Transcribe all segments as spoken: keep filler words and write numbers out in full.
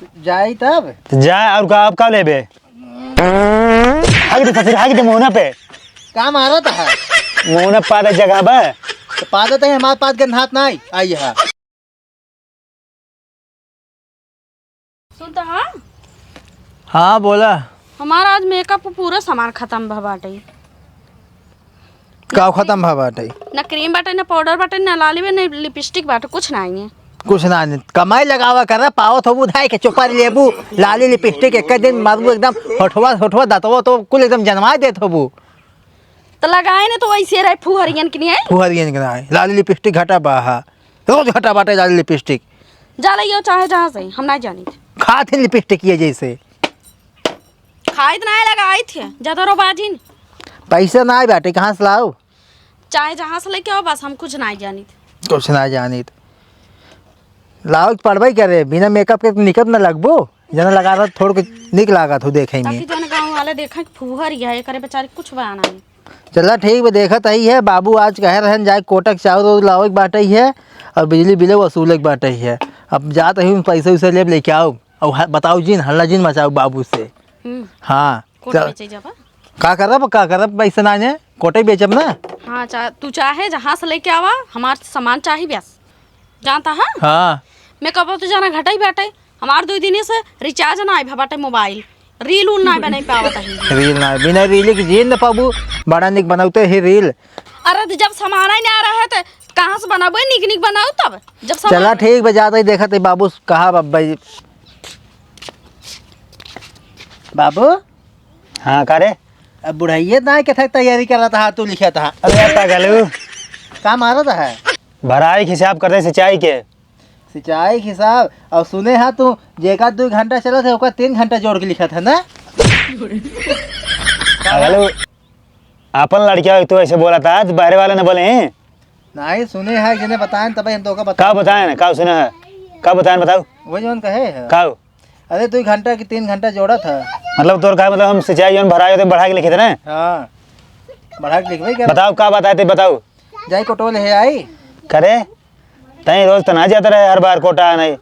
जाई तब? तो जा, और का, अब का लेबे? हग दे ससुर, हग दे मुहना पे। का मारत है? मुहना पाद जगह बा। तो पादत है, हमार पाद गन्हात नाई। आई है। सुन तो हाँ। हाँ, बोला। हमारा आज मेकअप का पूरा सामान खत्म भा बाटे। का खत्म भा बाटे? ना क्रीम बाटे, ना पाउडर बाटे, ना लाली बा, ना लिपस्टिक बाटे, कुछ नाई है। कुछ ना, नहीं कमाई लगावा कर, पावत होबू धाई के चोपा लेबू, लाली लिपस्टिक एक दिन मारबू एकदम होठवा, होठवा दतवा तो कुल एकदम जनवाई देत होबू। तो लगाए ना तो वैसे रहे फुहरियन के नहीं है। फुहरियन के नहीं, लाली लिपस्टिक घटा बा हा। रोज घटा बाटे जाली लिपस्टिक। जा ले यो चाहे जहाँ से, हम नहीं जानी। खात ही लिपस्टिक ये जैसे। खाइत नहीं लगाई थे, ज्यादा रो बाजिन। पैसा नहीं बाटे, कहाँ से लाओ? चाहे जहाँ से लेके आओ, बस हम कुछ नहीं जानी। कुछ नहीं जानी। लाओ पड़बे करे, बिना मेकअप के निकल न लगबो। जना लगा रहा थोड़ के निक लागत हो देखे में। ताकि जौन गाँव वाले देखें कि फुहर ही है, एकरे बेचारे कुछ बयाना नहीं। चला ठीक बा, देखत ही है, बाबू आज कहे रहन जाए कोटक चाउर उर लावे के बाटे ही है, और बिजली बिल वसूले के बाटे ही है। अब जात ही पैसे उसे लेब लेके आओ, और ह-, बताओ जिन, हल्ला जिन मचाओ बाबू से। हम्म। हाँ, कोट चल। बेचे जाबा? का करब, का करब, पैसे ना ने, कोटे बेचब ना। हाँ, चा-, तू चाहे जहाँ से लेके आवा, हमार सामान चाही बस। जानता है? हाँ। मेकअप तो जाना घटा ही बाटे। हमार दो दिन से रिचार्ज ना आए बाटे मोबाइल, रील उल ना बना पावत है। रील ना, बिना रील के जीन न पाबू, बड़ा निक बनौते ही रील। अरे तो जब सामान ही ना रहे तो कहाँ से बनाबो निक निक बनाओ तब जब सामान चला ठीक बा, जात ही देखत ही बाबू कहाँ बा भाई। बाबू। हाँ, का रे? अब बुढ़ाइए ना के था तैयारी करत हा, तू लिखत हा। अरे यार, पागल हूँ। का मारत है? भराई के हिसाब करते सिंचाई के। सिंचाई के हिसाब? और सुने हा तू, जेका दो घंटा चलत है, ओका तीन घंटा जोड़ के लिखत है ना? पागल हूँ। अपन लड़किया तू ऐसे बोला था, आज बाहरे वाले ने बोले हैं। नहीं, सुने है, जिन्हें बताएं, तब हम तो का बता का बताएं ना, का सुने है? का बताएं, बताओ। वो जौन कहे है। का? अरे, दो घंटा की तीन घंटा जोड़ा था। मतलब, तोर का मतलब, हम सिंचाई जौन भराए होते, बढ़ा के लिखे थे ना? हाँ, बढ़ा के लिखबे क्या? बताओ, का बताए थे, बताओ। जाई कोटो ले आई। करे, तई रोज तो ना जाते रहे, हर बार कोटा नहीं।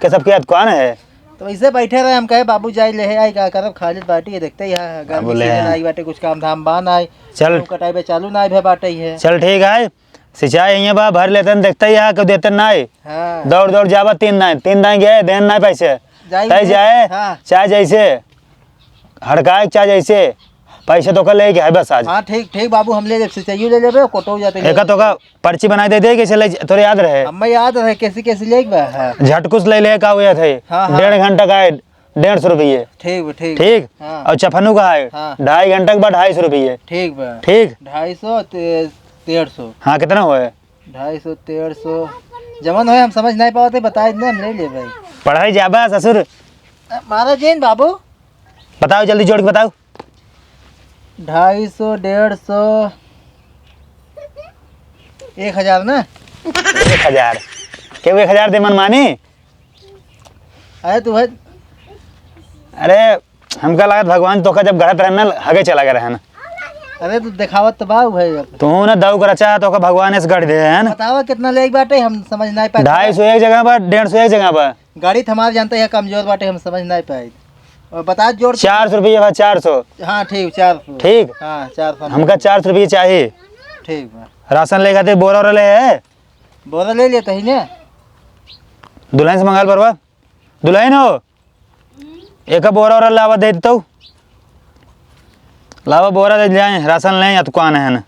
के सबके याद कौन है? तो ऐसे बैठे रहे, हम कहे, "बाबू जाई ले आई, का करब, खाली बाटी है, देखते ही है, गर्मी बोले सीजन हैं। आई बाटे, कुछ काम धाम बा ना आई। चल। गेहूं कटाई बे चालू ना आई भे बाटे ही है।" चल, ठीक है। सिंचाई हियाँ बा, भर लेतन, देखते ही है, केहू देतन नाई। हाँ। दौड़ दौड़ जाबा, तीन दाएँ, तीन दाएँ गए, देन नाई पैसे। जाई तय ले। जाए, हाँ। चाहे जैसे, हड़काए, चाहे जैसे, पैसे तो का लेके है बस आज। हाँ, ठीक, ठीक बाबू, हम ले लेब, सिंचाइयो ले लेबे, कोटो जाते एका तो का पर्ची बनाई दे दे, कैसे ले, तोरे याद रहे? हमें याद रहे, कैसे, कैसे ले बा, हाँ। झटकुस ले ले, का हुआ थे? हाँ, हाँ। डेढ़ घंटा का है, डेढ़ सौ रुपये। ठीक बा, ठीक। ठीक? हाँ। और चफनू का है, हाँ। ढाई घंटा के बाद ढाई सौ रुपये। ठीक बा। ठीक? ढाई सौ, ते-, डेढ़ सौ। हाँ, कितना हुआ है? ढाई सौ, डेढ़ सौ, जवन होए हम समझ नहीं पावत है, बताए दे, हम ले ले भाई। पढ़ाई जाबा ससुर। अ, मारा जेन बाबू। बताओ, जल्दी जोड़ के बताओ। ढाई सौ, डेढ़ सौ, एक हजार ना? एक हजार? केहू एक हजार दे मनमानी? अरे तू भाई। अरे, हमका लागत भगवान तोका जब गढ़त रहन ना, हगे चला गए रहन। अरे, तू देखावत तो बा भाई अब। तू ना दऊ कर अच्छा, तोका भगवान इस गढ़ दे है ना। बतावा कितना लेके बाटे, हम समझ नहीं पाए। ढाई सौ एक जगह बा, डेढ़ सौ एक जगह बा। गाड़ी तो हमारे जानते हैं कमजोर बाटे, हम समझ नहीं पाए। और बता जोड़ के। चार सौ रुपये बा, चार सौ। हाँ, ठीक, चार सौ। ठीक? हाँ, चार सौ। हमका चार सौ रुपये चाहिए। ठीक बा। राशन लेके आते, बोरा वोरा ले है? बोरा ले लेते ही ना। दुल्हन से मंगाल परवा। दुल्हन हो, एक बोरा ओरा लावा दे देतौ। लावा बोरा दे जाए, राशन ले या तो कौन है ना।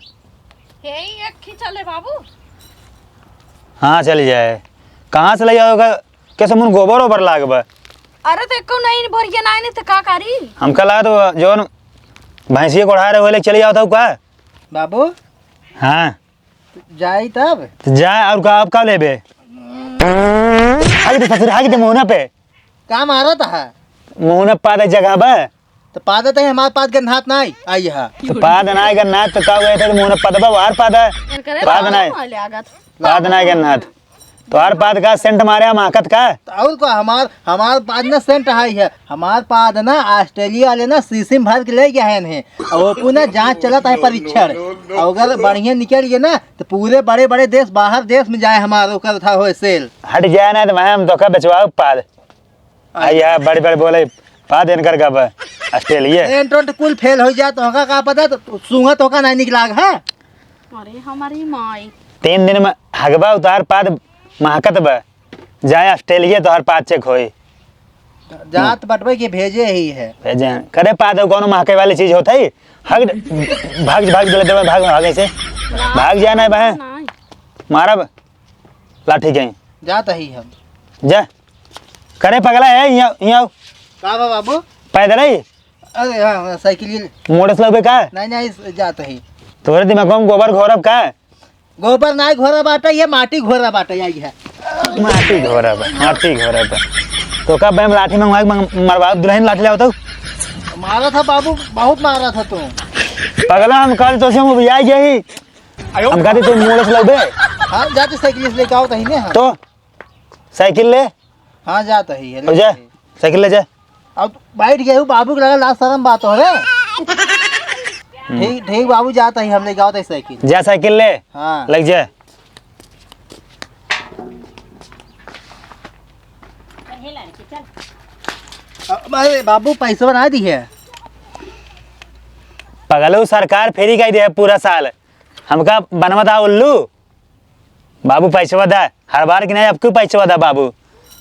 हे, एक खींचा ले बाबू। हाँ, चल जाए। कहाँ से ले आओगा? कैसे मुन गोबर ओबर लागबा? अरे तो एको नहीं बोरिया ना, नहीं तो का करी? हमका लगा तो जौन भैंसिया कोढ़ा रहे होले चले जाओ था का? बाबू। हाँ। जाई तब? तो जा, और का, अब का लेबे? हाग दे ससुर, हाग दे मुहना पे। का मारत है? मुहना पाद जगह बा। तो पाद तो हमार पाद गन्हात नाई, आई हा। तो पाद नाई गन्हात तो का हुआ थे, तो मुहना पदबा वार पाद है। करे पाद बाबा नाई। माले आगत। पाद नाई गन्हात। तोहार पाद का सेंट मारे हम आकत का? तो और का, हमार, हमार पाद ना सेंट हाई है, हमार पाद ना ऑस्ट्रेलिया वाले ना शीशी में भर के ले गया है इन्हें। और वो पुनः जांच चलत है परीक्षण, और अगर बढ़िया निकल गए ना तो पूरे बड़े बड़े देश, बाहर देश में जाए हमार ओकर था होए सेल। हट जाए ना तो मैं हम धोखा बेचवाओ पाद। आई है, बड़े बड़े बोले, पा देन कर गब, ऑस्ट्रेलिया। एंट्रेंस कुल फेल हो जाए, तोहका का पता, तो सूंघा तोहका नहीं निकलाग है। अरे हमारी माई। तीन दिन में हगबा उतार पाद महकत बा, जाए ऑस्ट्रेलिया तोहर पाद चेक होई। जात बटवे के भेजे ही है। भेजे हैं। करे पाद कौनो महके वाली चीज होत है? हग, भाग, भाग, जल्दी, भाग, भाग ऐसे। भाग जाना है बहन। मारब। लाठी कहीं। जात ही हम। जा। करे पगला है, यहाँ, यहाँ आओ। का बा बाबू? पैदल है? अरे हाँ, हाँ, साइकिल ये ले। मोटरसाइकिल पे का? नहीं, नहीं, इस जात ही। तोहरे दिमाग में गोबर घोरब का? गोबर नाई घोरा बाटा, ये माटी घोरा बाटा, यही है। माटी घोरा बा, माटी घोरा बा। तो का बे हम लाठी मंगवा के मंग-, मरवा दुल्हन लाठी लाओ तो? मारा था बाबू, बहुत मारा था तू। पगला हम कल तो से हम उबिया गए ही। हम कहते तू मोटरसाइकिल पे। हाँ, जाते साइकिल से लेके आओ तही ने, हाँ। तो साइकिल ले। हाँ, जात ही है, ले जा, ले। साइकिल ले जा। अब बैठ गए हो, बाबू के लगा लाज शरम बात हो रे। हम्म। ठीक, ठीक बाबू, जात ही, हम लेके आवत ही साइकिल। जा साइकिल ले। हाँ। लग जा। अब, अरे बाबू, पैसा बना दी है। पगलू, सरकार फ्री कई दे है पूरा साल। हमका बनवा दा उल्लू। बाबू पैसवा दा, हर बार की नहीं, अब क्यों पैसवा दा बाबू?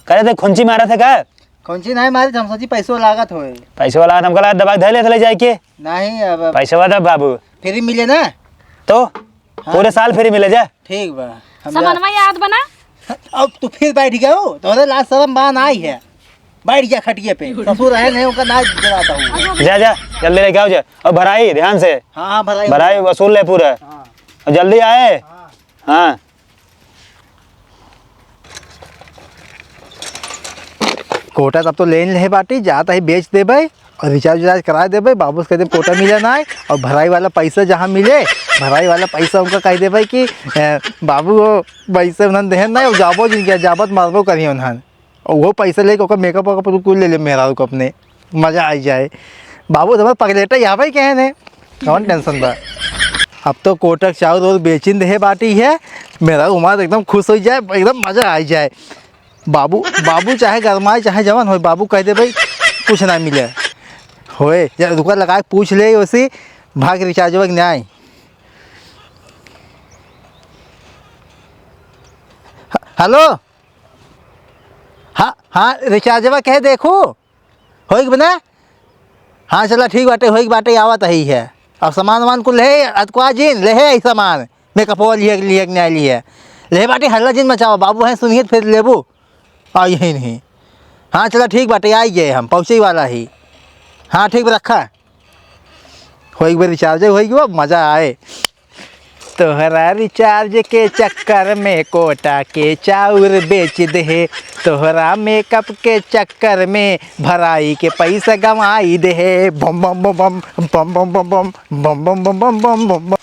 करे थे खुंची मारा थे का? खुंची नहीं मारी, हम सोची पैसवा लागत होए। पैसवा लागत, हमका लागत दबा के धर ले, ले जाए के। नहीं, अब पैसवा दा बाबू। फ्री मिले ना? तो हाँ। पूरे साल फ्री मिले जा। ठीक बा। हम समनवा याद बना। अब तू फिर बैठ गयो, तोहरे लाज शरम बा नाई है। बैठ जा खटिए पे, ससुर रहे नहीं, उनका नाच जलाता हूँ। जा, जा, जल्दी लेके आओ जा। और भराई ध्यान से। हाँ, हाँ, भराई। भराई वसूल ले पूरा। हाँ। और जल्दी आए। हाँ। हाँ। कोटा तब तो लेन ले बाटी, जात ही बेच देबे और रिचार्ज उचार्ज करा देबे। बाबू से कह देबे कोटा मिले ना है, और भराई वाला पैसा जहाँ मिले, भराई वाला पैसा उनका कह देबे कि, "ए, बाबू वो पैसे उन्हन देहन ना, वो जाबो जिन क्या जाबत मारबो करिए उन्हन।" और वो पैसा लेके ओकर मेकअप वेकअप कुल ले ले मेहरारू को अपने, मजा आई जाए। बाबू तो हमारे पगलेटा यहाँ पे कहन है, कौन टेंशन बा? अब तो कोटक चाउर और बेचिन दे बाटी है, मेहरारू हमारा एकदम खुश हो जाए, एकदम मजा आई जाए। बाबू, बाबू चाहे गरमाए चाहे जवन होए, बाबू कह दे भाई कुछ ना मिले। होए, जरा रुका लगा के पूछ ले ओसी, भाग रिचार्ज वग न्याय। ह-, हेलो। हाँ, हाँ, रिचार्जवा कहे देखू, होइक बना? हाँ, चला ठीक बाटे, होइक बाटे, आवत ही है। अब सामान वामान कुल ले, अतकुआ जिन, ले है ई सामान। मेकअपवा लिहे, लिहे के नहीं लिहे। ले बाटे, हल्ला जिन मचावा, बाबू हैं सुनिए तो फिर लेबू। आ यही नहीं। हाँ, चला ठीक बाटे, आई गए हम, पहुँचे वाला ही। हाँ, ठीक बा, रखा। होई एक बार रिचार्ज, होई एक बार मजा आए। तोहरा रिचार्ज के चक्कर में कोटा के चाउर बेच दे, तोहरा मेकअप के चक्कर में भराई के पैसा गंवाई दे। बम बम बम बम, बम बम बम बम, बम बम बम बम, बम बम।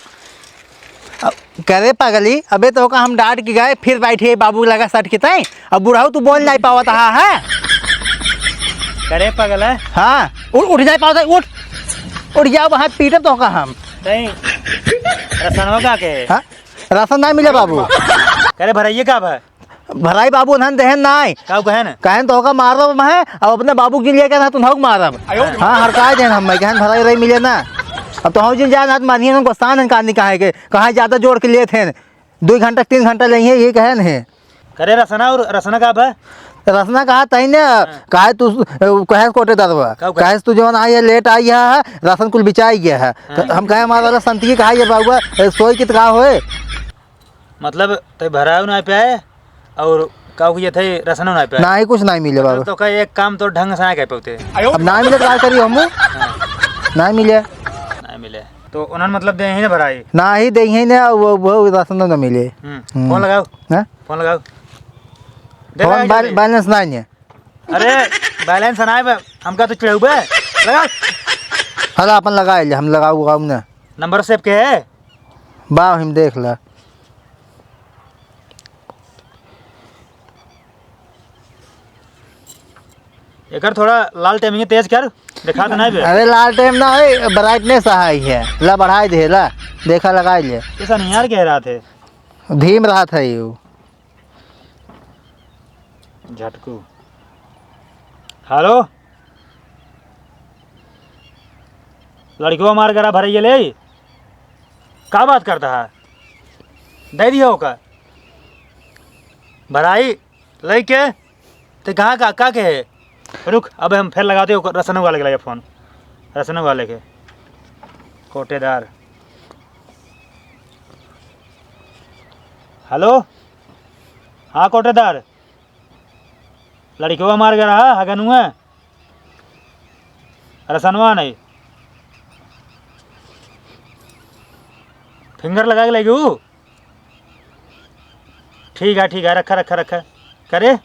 अब, करे पगली, अबे तो का हम डांट के गए, फिर बैठे बाबू लगा सट के तय। अब बुढ़ऊ तू बोल नहीं पावत हा, है? करे पगला। हाँ, उठ, उठ जाए पावत है, उठ। उठ जाओ, वहाँ पीटब तो का हम। नहीं, रसनवा का के? हाँ? राशन नहीं मिले बाबू। करे भराइए का भा? भराई बाबू उन्हन देहन नाय। का कहन? कहन तो होगा मारब हम है, अब अपने बाबू के लिए कहना तुम होग मारब। हाँ, हड़काए देहन हम, मैं कहन भराई रही मिले ना। अब तो हम जिन जाए ना तो मानिए ना, गुस्सा नहीं काटनी कहाँ के, कहाँ ज्यादा जोर के लिए थे, दो घंटा, तीन घंटा लेंगे, ये कहन है। करे रसना और रसना का बा? रसना कहा तही ने, हाँ। काहे तू, अ, कहे कोटे दरवा? का कहे? काहे तू जवन आई है, लेट आई है, राशन कुल बिचाई गया है। तो हाँ। हम कहे हमारा वाला संतगी कहा ये बाबुआ, ए, सोई कित का होए? मतलब, ते भराव ना पे आए और का किए थे, रसनो ना पे आए? नाही, कुछ नाही मिले मतलब, बाबू। तो का एक काम तो ढंग से ना कर पाते। अब नाही मिले तो का करी हमू? हाँ। नाही मिले। नाही मिले। तो उन्होंने मतलब दे ही ना भराई? नाही दे ही ना, वो, वो राशन तो ना मिले। हम्म। हम्म। फोन लगाओ। हाँ? फोन लगाओ। दे फोन भाई बैल-, जल्दी। बैलेंस नाही है। अरे, बैलेंस ना है, हमका तो चिढ़ाऊ बे। लगा। हला अपन लगा ले, हम लगाऊ, लगाऊ ना। नंबर सेव के है? बा, हम देख ला। एकर थोड़ा लाल टेमिंग तेज कर, दिखा तो नहीं बे। अरे लाल टेम ना है, ब्राइटनेस हाई है, ला बढ़ाई दे ला, देखा लगाई ले। ऐसा नहीं यार कह रहा थे। धीम रहा था यू। झटकू। हेलो, लड़किवा मार गरा भरैया ले, का बात करता है? दे दिया ओका भराई लइके। ते कहाँ का, का के है? रुक, अब हम फिर लगाते ओकर रसनऊ वाले के लगे फोन, रसनऊ वाले के। कोटेदार, हेलो, हाँ कोटेदार, लड़िकवा मार गया रहा हगनुआ। रसनवा नहीं। फिंगर लगा के लेगी ऊ। ठीक है, ठीक है, रखा, रखा, रखा। करे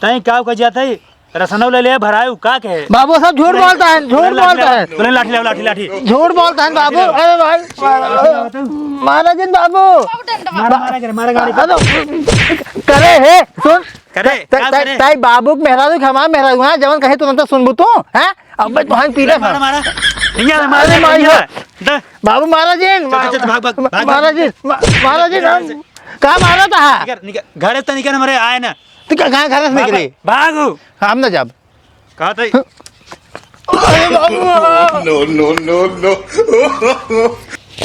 तई का कर जाता है? रसनवा ले ले भराए, ऊ का कहे? बाबू सब झूठ बोलता है, झूठ बोलता है। ले लाठी लाओ, लाठी, लाठी। झूठ बोलता है बाबू। अरे भाई, मारा जिन बाबू। मारा, मारा करे, मारा गाड़ी। अरे, करे है, सुन। करे, त-, का त-, करे? ताई बाबू के मेहरारू के हमार मेहरारू, हाँ, जवन कहे तुरंत सुनबू तू, हैं? अब मैं तुहान पीले मारा, मारा। इया मारा, अरे माई इया। हो। दे। बाबू मारा जिन, चल, चल, चल, भाग, भाग, भाग, भाग। मारा जिन, मा-, मारा जिन, हम निकर, का मारा था? निकर, निकर, घरे से निकर, हमरे आए ना। तू का, कहाँ घर से भाग, निकले? भाग, भाग। हम ना जाब। कहा था? अरे बाबू। No, no, no, no।